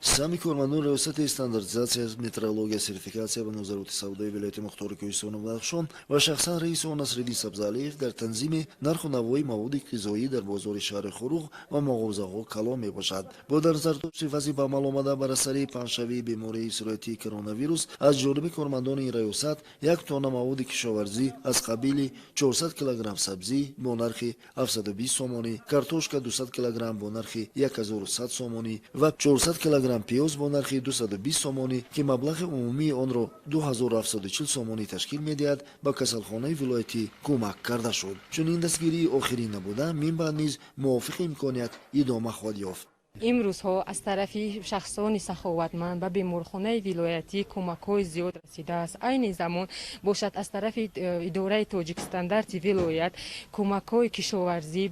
Саҳми кормандони Раёсати стандартизатсия, метрология, сертификатсия ва назороти савдои вилояти мухтори Кӯҳистону Бадахшон ва шахсан раиси он Насриддин Сабзалиев дар танзими нарху навои маводи ғизоӣ дар бозори шаҳри Хоруғ ва мағозаҳо калон мебошад. Бо дар назардошти вазъи ба амал омада бар асари паҳншавии бемории сироятии коронавирус, аз ҷониби кормандони ин раёсат 1 тонна маводи кишоварзӣ аз қабили 400 килограмм сабзӣ бо нархи 720 сомонӣ, картошка 200 килограмм бо нархи 1100 сомонӣ ва 400 килограмм пиёз бо нархи 220 сомонӣ, ки маблағи умумии онро 2740 сомонӣ ташкил медиҳад, ба касалхонаи вилоятӣ кӯмак карда шуд. Чунин дастгирии охирин набуда, мин баъд низ мувофиқи имконият идома хоҳад ёфт. Имрӯзҳо аз тарафи шахсони саховатманд ба беморхонаи вилоятӣ кӯмакҳои зиёд расидааст. Айни замон бошад, аз тарафи идораи Тоҷикстандарти вилоят кӯмакҳои кишоварзӣ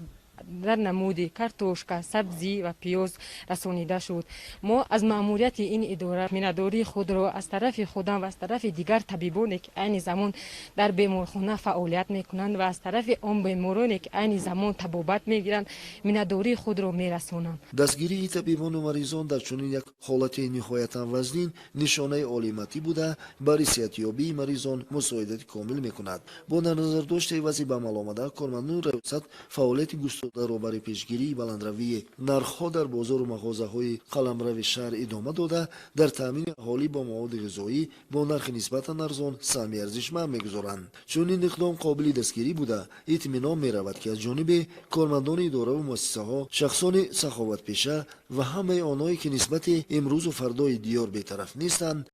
дар намуди картошка, сабзӣ ва пиёз расонида шуд. Мо аз маъмурияти ин идора миннатдории худро аз тарафи худам ва аз тарафи дигар табибоне, ки айни замон дар беморхона фаъолият мекунанд, ва аз тарафи он бемороне, ки айни замон табобат мегиранд, миннатдории худро мерасонам. Дастгирии табибону маризон дар чунин як ҳолати ниҳоятан вазнин нишонаи олиматӣ буда, барои сиҳатёбии маризон мусоидати комил мекунад. Бо дар назардошти вазъи ба амал омада, кормандони раёсат фаъолияти густурдаро барои пешгирии баландравии нархҳо дар бозору мағозаҳои қаламрави шаҳр идома дода, дар таъмини аҳолӣ бо маводи ғизоӣ бо нархи нисбатан арзон саҳми арзишманд мегузоранд. Чунин иқдом қобили дастгирӣ буда, итминон меравад, ки аз ҷониби кормандони идораву муассисаҳо, шахсони саховатпеша ва ҳамаи онҳое, ки нисбати имрӯзу фардои диёр бетараф нестанд.